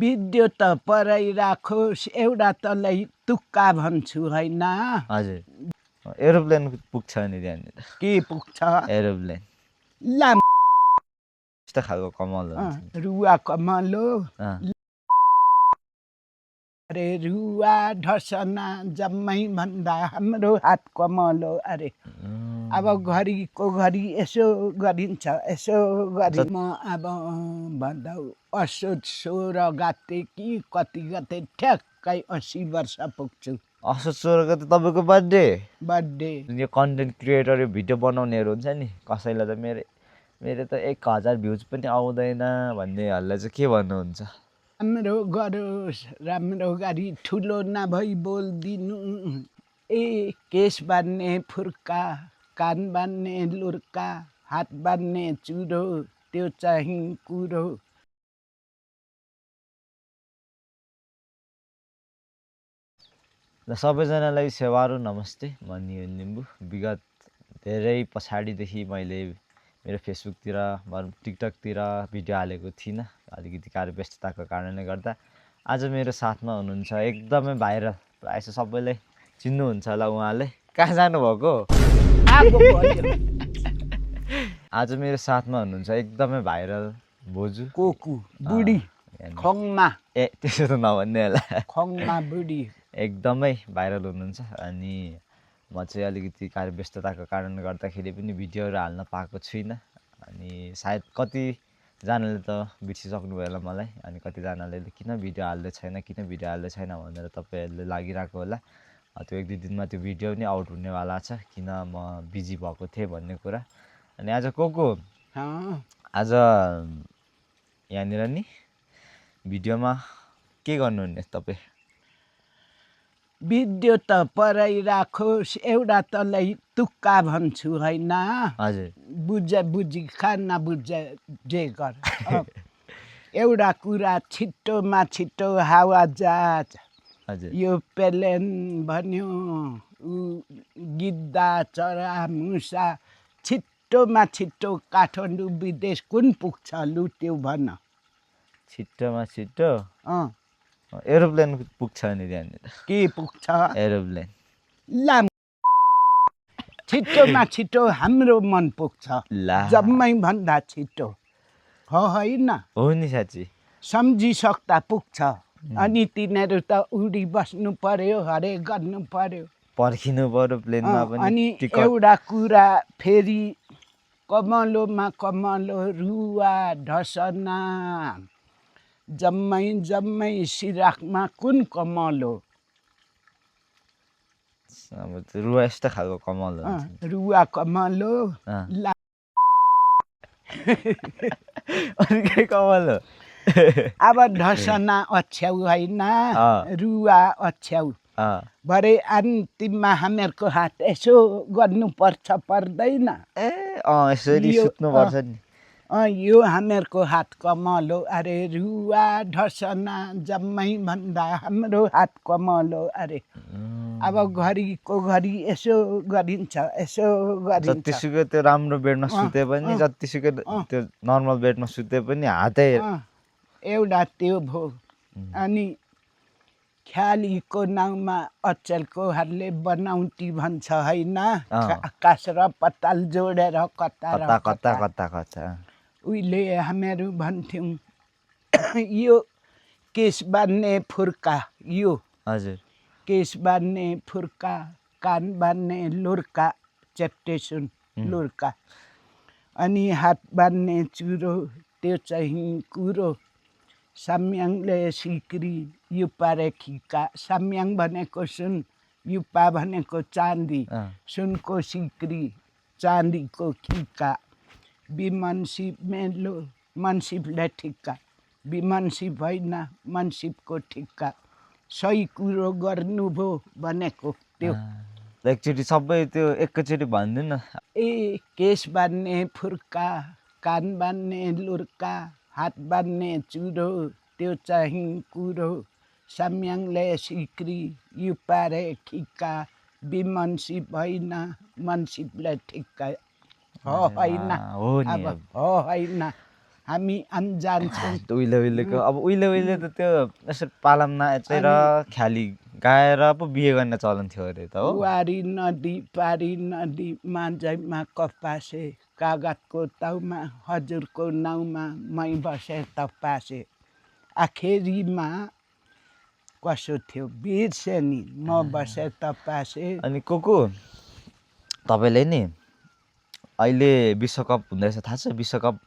Video त परै राखोस् एउटा तलाई तुक्का भन्छु हैन हजुर एरोप्लेन पुग्छ नि त्यहाँनिर के पुग्छ एरोप्लेन लाम यस्तो खालको कमल हुन्छ रुवा कमलो अरे रुवा ढसना जम्मै भन्दा हाम्रो हात कमलो अरे अब घरिको घरि यसो गरिन्छ यसो गरि म अब भदौ असोज 16 गते कि कति गते ठ्याक्कै 80 वर्ष पुग्छु असोज 16 गते तपाईँको बर्थडे यो कन्टेन्ट क्रिएटर यो भिडियो बनाउनेहरू हुन्छ नि कसैलाई त मेरो त 1000 भ्युज पनि आउँदैन भन्नेहरूलाई चाहिँ के भन्नुहुन्छ राम्रो गरोस् राम्रो गरी ठुलो नभई बोल्दिनु ए केस बान्ने फुर्का कान बान्ने लुर्का हात बान्ने चुरो त्यो चाहिँ कुरो र सबैजनालाई सेवारो नमस्ते म नियन लिम्बू विगत धेरै पछाडिदेखि मैले मेरो फेसबुकतिर टिकटकतिर भिडियो हालेको थिइनँ अलिकति कार्यव्यस्तताको कारणले गर्दा आज मेरो साथमा हुनुहुन्छ एकदमै भाइरल प्रायः सबैले चिन्नुहुन्छ होला उहाँले कहाँ जानुभएको आज मेरो साथमा हुनुहुन्छ एकदमै भाइरल बोजू कोकु बुढी खङमा ए त्यसो त नभन्ने होला खङमा बुढी एकदमै भाइरल हुनुहुन्छ अनि म चाहिँ अलिकति कार्यव्यस्तताको कारणले गर्दाखेरि पनि भिडियोहरू हाल्न पाएको छुइनँ अनि सायद कतिजनाले त बिर्सिसक्नु भयो होला मलाई अनि कतिजनाले किन भिडियो हाल्दै छैन भनेर तपाईँहरूले लागिरहेको होला त्यो 1-2 दिनमा त्यो भिडियो पनि आउट हुनेवाला छ किन म बिजी भएको थिएँ भन्ने कुरा अनि आज आज यहाँनिर नि भिडियोमा के गर्नुहुने तपाईँ भिडियो त परै राखोस् एउटा तलाई तुक्का भन्छु हैन हजुर बुझी खा नबुझ जे गर एउटा कुरा छिट्टोमा छिट्टो हावाजहाज हजुर यो प्लेन भन्यो गिद्दा चरा मुसा छिट्टोमा छिट्टो काठमाडौँ विदेश कुन पुग्छ लु त्यो भन छिट्टोमा छिट्टो एरोप्लेन पुग्छ नि त्यहाँनिर के पुग्छ एरोप्लेन लाम छिट्टोमा छिट्टो हाम्रो मन पुग्छ जम्मै भन्दा छिट्टो होइन हो नि साँच्ची सम्झिसक्दा पुग्छ अनि तिनीहरू त उडी बस्नु पर्यो हरे गर्नु पर्यो पर्खिनु पर्यो प्लेनमा पनि अनि एउटा कुरा फेरि कमलोमा कमलो रुवा ढसना जम्मै सिराकमा कुन कमलो अब रुवा यस्तो खालको कमल हुन्छ रुवा कमलो अनि के कमल हो अब ढसना अछ्याउ होइन रुवा अछ्याउ भरे अन्तिममा हामीहरूको हात यसो गर्नुपर्छ पर्दैन यसरी सुत्नुपर्छ नि यो हामीहरूको हात कमलो अरे रुवा ढसना जम्मै भन्दा हाम्रो हात कमलो अरे अब घरिको घरि यसो गरिन्छ यसो गरिन्छ जतिसुकै त्यो राम्रो बेडमा सुते पनि जतिसुकै त्यो नर्मल बेडमा सुते पनि हातै एउटा त्यो भो अनि ख्यालीको नाउँमा अचेलको हातले बनाउटी भन्छ होइन आकाश र पताल जोडेर कता उहिले हामीहरू भन्थ्यौँ यो केस बान्ने फुर्का यो हजुर केस बान्ने फुर्का कान बान्ने लुर्का चेप्टे सुन लुर्का अनि हात बान्ने चुरो त्यो चाहिँ कुरो साम्याङले सिक्री युपा रेखिका साम्याङ भनेको सुन युपा भनेको चाँदी सुनको सिक्री चाँदीको खिका विमनसिप मेलो मनसिपले ठिक्का विमनसिप होइन मनसिपको ठिक्का सही कुरो गर्नुभयो भनेको त्यो एकचोटि सबै त्यो एकैचोटि भनिदिनु न ए केस बान्ने फुर्का कान बान्ने लुर्का हात बान्ने चुरो त्यो चाहिँ कुरो साम्याङले सिक्री युपारे खिक्का विमनसिप होइन मनसिपले ठिक्का होइन अब होइन हामी अनजान छौँ। उहिलेको अब उहिले त त्यो यसरी पालाम नाचेर ख्याली गाएर पो बिहे गर्ने चलन थियो अरे त हो। वारी नदी पारी नदी माझैमा कपासे कागतको ताउमा हजुरको नाउँमा मै बसे तपासे। आखिरीमा कसो थियो बिर्से नि म बसे तपासे। अनि को तपाईँले नि अहिले विश्वकप हुँदैछ थाहा छ? विश्वकप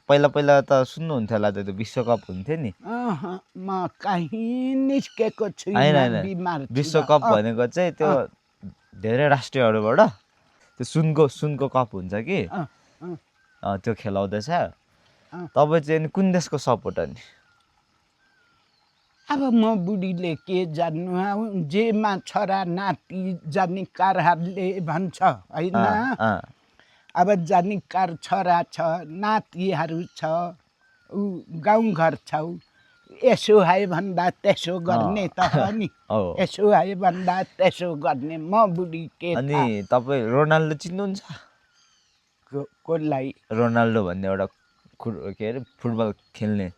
पहिला त सुन्नुहुन्थ्यो होला त्यो विश्वकप हुन्थ्यो नि। म कहीँ निस्केको होइन छुइनँ बिमार छु। विश्वकप भनेको चाहिँ त्यो धेरै राष्ट्रहरूबाट त्यो सुनको कप हुन्छ कि त्यो खेलाउँदैछ। तपाईँ चाहिँ अनि कुन देशको सपोर्टर नि? अब म बुढीले के जान्नु जेमा छोरा नाति जानिकारहरूले भन्छ होइन। अब जानिकार छोरा छ नातिहरू छ ऊ गाउँघर छौ यसो है भन्दा त्यसो गर्ने त हो नि। यसो है भन्दा त्यसो गर्ने म बुढी के अनि तपाईँ रोनाल्डो चिन्नुहुन्छ? कसलाई? रोनाल्डो भन्ने एउटा के अरे फुटबल खेल्ने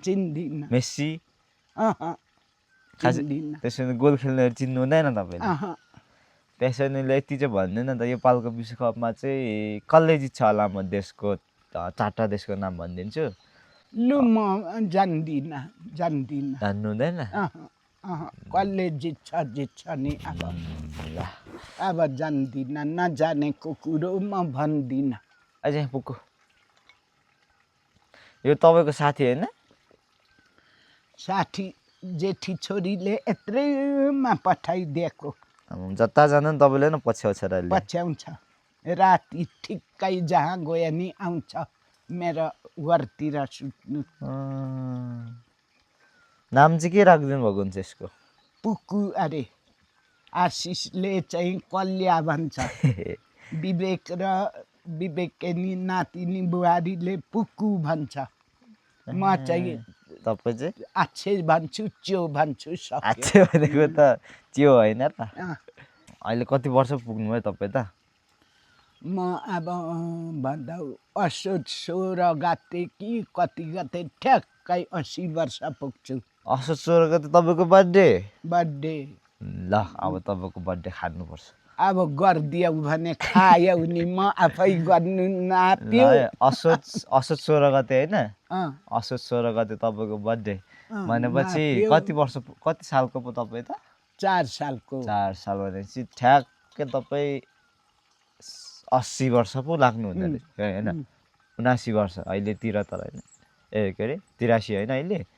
चिन्दिनँ। मेस्सी चिन्दिनँ। त्यसो भने गोल खेल्नेहरू चिन्नु हुँदैन तपाईँले? त्यसैले यति चाहिँ भन्दैन त यो पालको विश्वकपमा चाहिँ कसले जित्छ होला? म देशको 4टा देशको नाम भनिदिन्छु। लु म जान्दिनँ। जान्नु हुँदैन? कसले जित्छ नि अब जान्दिनँ। नजानेको कुरो म भन्दिनँ। अझै पुग्यो यो तपाईँको साथी होइन? साथी जेठी छोरीले यत्रोमा पठाइदिएको। जता जाँदा नि तपाईँले न पछ्याउँछ। राति ठिक्कै जहाँ गयो नि आउँछ मेरो घरतिर सुत्नु। नाम चाहिँ के राखिदिनु भएको हुन्छ यसको? पुक्कु अरे। आशिषले चाहिँ कल्या भन्छ। विवेक र विवेकिनी नातिनी बुहारीले पुक्कु भन्छ। म चाहिँ तपाईँ चाहिँ आच्छे भन्छु च्यो भन्छु। आच्छे भनेको त च्यो होइन त। अहिले कति वर्ष पुग्नुभयो तपाईँ त? म अब भदौ असोज 16 गते कि कति गते ठ्याक्कै 80 वर्ष पुग्छु। असोज 16 गते तपाईँको बर्थडे? ल अब तपाईँको बर्थडे खानुपर्छ। अब गरिदियौ भने खायौ नि म आफै गर्नु नाप्यो। असोज 16 गते होइन? असोज 16 गते तपाईँको बर्थडे भनेपछि कति सालको पो तपाईँ त? 4 सालको। 4 साल भनेपछि ठ्याक्कै तपाईँ 80 वर्ष पो लाग्नु हुँदो रहेछ होइन? 79 वर्ष अहिले 73 होइन? के अरे 83 होइन अहिले?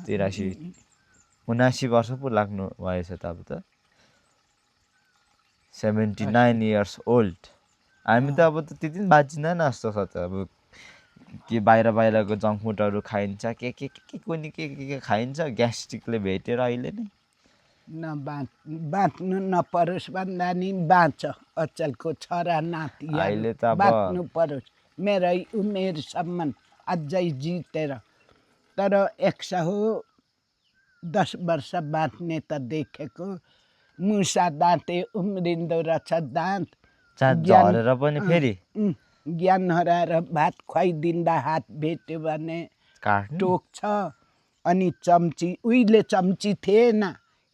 83 79 वर्ष पो लाग्नु भएछ त अब त। 79 इयर्स ओल्ड। हामी त अब त त्यति पनि बाँचिँदैन जस्तो छ त। अब के बाहिरको जङ्क फुडहरू खाइन्छ के कुनि के खाइन्छ ग्यास्ट्रिकले भेटेर अहिले नै। बाँच्नु नपरोस् भन्दा नि बाँच। अचलको छोरा नाति अहिले त अब बाँच्नु परोस्। मेरै उमेरसम्म अझै जितेर। तर 110 वर्ष बाँच्ने त देखेको। मुसा दाँते उम्रिँदो रहेछ दाँत। झरेर पनि फेरि ज्ञान हराएर भात खुवाइदिँदा हात भेट्यो भने टोक्छ। अनि चम्ची उहिले चम्ची थिएन।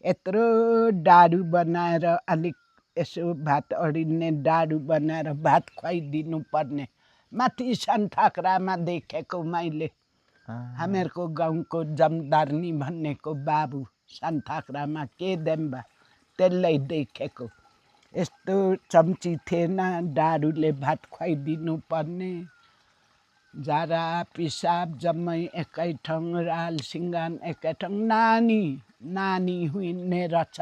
यत्रो डाडु बनाएर अलिक यसो भात अडिने डाडु बनाएर भात खुवाइदिनु पर्ने। माथि सन्थाक्रामा देखेको मैले। हामीहरूको गाउँको जमदारनी भन्नेको बाबु सन्थाक्रामा के देम्बा त्यसलाई देखेको। यस्तो चम्ची थिएन डाडुले भात खुवाइदिनु पर्ने। जारा पिसाब जम्मै एकै ठाउँ राल सिङ्गान एकै ठाउँ। नानी हुने रहेछ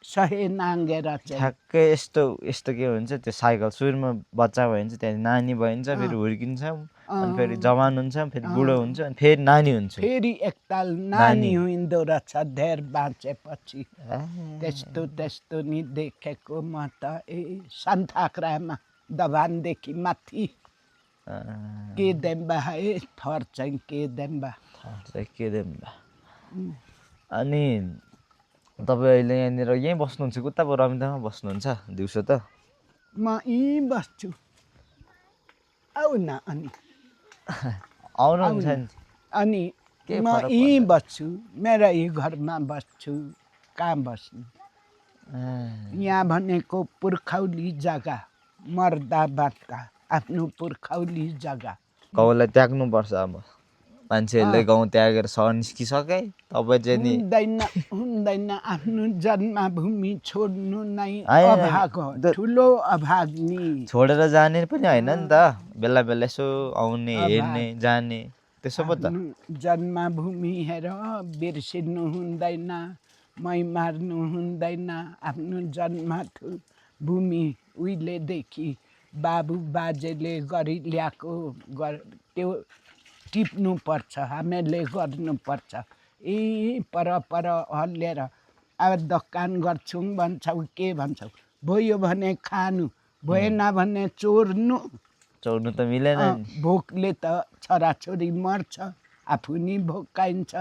सहे नाङ्गेर चाहिँ। ठ्याक्कै यस्तो के हुन्छ त्यो साइकल सुरुमा बच्चा भइन्छ त्यहाँदेखि नानी भइन्छ फेरि हुर्किन्छ अनि फेरि जवान हुन्छ फेरि बुढो हुन्छ अनि फेरि नानी हुन्छ। फेरि एकताल नानी हुँदो रहेछ धेर बाँचेपछि। त्यस्तो नि देखेको म त सन्थाक्रामा दभानदेखि माथि। के देम्बा है थर चाहिँ के देम्बा। अनि तपाईँ अहिले यहाँनिर यहीँ बस्नुहुन्छ कि उता रमितामा बस्नुहुन्छ दिउँसो त? म यहीँ बस्छु। आऊ न अनि आउनुहुन्छ नि अनि के म फरक यहीँ पर्दैन। बस्छु मेरा यही घरमा बस्छु कहाँ बस्नु यहाँ भनेको पुर्खौली जग्गा मर्दा बाँका आफ्नो पुर्खौली जग्गा गाउँलाई त्याग्नुपर्छ अब मान्छेहरूले गाउँ त्यागेर सहर निस्किसके तपाईँ चाहिँ नि हुँदैन आफ्नो जन्मभूमि छोड्नु नै होइन, अभाग हो ठुलो अभाग नि छोडेर जाने पनि होइन नि त बेला बेला यसो आउने हेर्ने जाने त्यसो पो त आफ्नो जन्मभूमि हेर बिर्सिनु हुँदैन मै मार्नु हुँदैन आफ्नो जन्मभूमि उहिलेदेखि बाबु बाजेले गरी ल्याएको त्यो टिप्नुपर्छ हामीहरूले गर्नुपर्छ पर हल्लिएर अब दोकान गर्छौँ भन्छौ के भन्छौ भयो भने खानु भएन भने चोर्नु चोर्नु त मिलेन नि भोकले त छोराछोरी मर्छ आफू नि भोकाइन्छ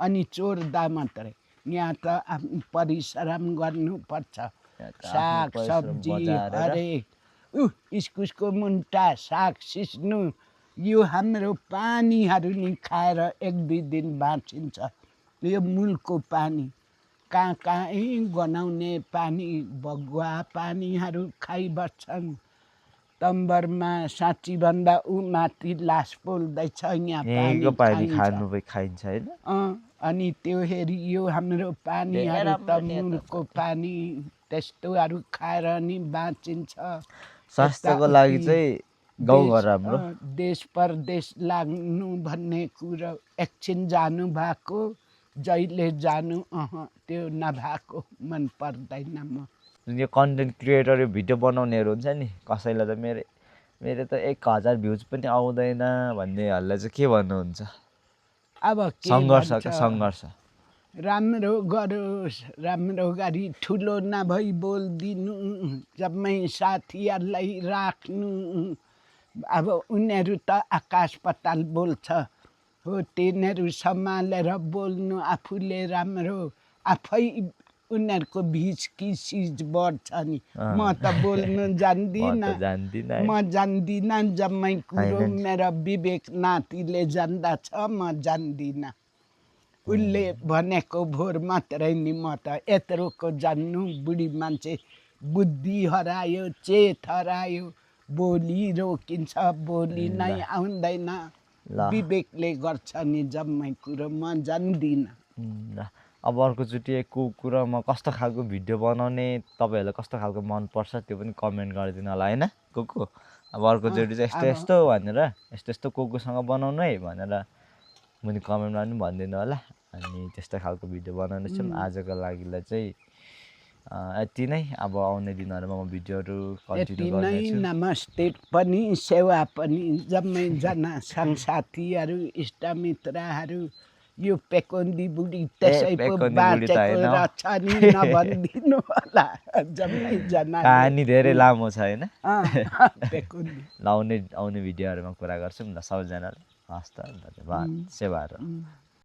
अनि चोर्दा मात्रै यहाँ त आफ्नो परिश्रम गर्नुपर्छ साग सब्जी हरेक इस्कुसको मुन्टा साग सिस्नु यो हाम्रो पानीहरू नि खाएर एक दुई दिन बाँचिन्छ यो मूलको पानी कहाँ कहाँ गनाउने पानी बगुवा पानीहरू खाइबस्छन् तम्बरमा साँच्ची भन्दा ऊ माथि लास पोल्दैछ यहाँ पानी खानु खाइन्छ होइन अनि त्यो हेरी यो हाम्रो पानीहरू त मूलको पानी त्यस्तोहरू खाएर नि बाँचिन्छ स्वास्थ्यको लागि चाहिँ गाउँघर राम्रो देश परदेश लाग्नु भन्ने कुरो एकछिन जानु भएको जहिले जानु त्यो नभएको मन पर्दैन म यो कन्टेन्ट क्रिएटर यो भिडियो बनाउनेहरू हुन्छ नि कसैलाई त मेरो त 1000 भ्युज पनि आउँदैन भन्नेहरूलाई चाहिँ के भन्नुहुन्छ अब सङ्घर्ष राम्रो गरोस् राम्रो गरी ठुलो नभई बोलिदिनु जम्मै साथीहरूलाई राख्नु अब उनीहरू त आकाश पाताल बोल्छ हो तिनीहरू सम्हालेर बोल्नु आफूले राम्रो आफै उनीहरूको भिज सिज बढ्छ नि म त बोल्नु जान्दिनँ म जान्दिनँ जम्मै कुरो मेरो विवेक नातिले जान्दछ म जान्दिनँ उसले भनेको भोर मात्रै नि म त यत्रोको जान्नु बुढी मान्छे बुद्धि हरायो चेत हरायो बोली रोकिन्छ बोली नै आउँदैन विवेकले गर्छ नि जम्मै कुरो म जान्दिनँ अब अर्कोचोटि कुरा म कस्तो खालको भिडियो बनाउने तपाईँहरूलाई कस्तो खालको मनपर्छ त्यो पनि कमेन्ट गरिदिनु होला होइन कुकु अब अर्कोचोटि चाहिँ यस्तो भनेर यस्तो कुकुसँग बनाउनु है भनेर मुनि कमेन्टमा पनि भनिदिनु होला अनि त्यस्तो खालको भिडियो बनाउने छौँ आजको लागिलाई चाहिँ यति नै अब आउने दिनहरूमा म भिडियोहरू कन्टिन्यू गर्नेछु नमस्ते पनि सेवा पनि जम्मैजना साथीहरू इष्टमित्रहरू यो पेकोन्दी बुढी त्यसै पो बाँचेको रहेछ नि नभनिदिनु होला जम्मैजना कहानी धेरै लामो छ होइन पेकोन्दी आउने भिडियोहरूमा कुरा गर्छौँ न सबैजनाले हस्त धन्यवाद सेवाहरू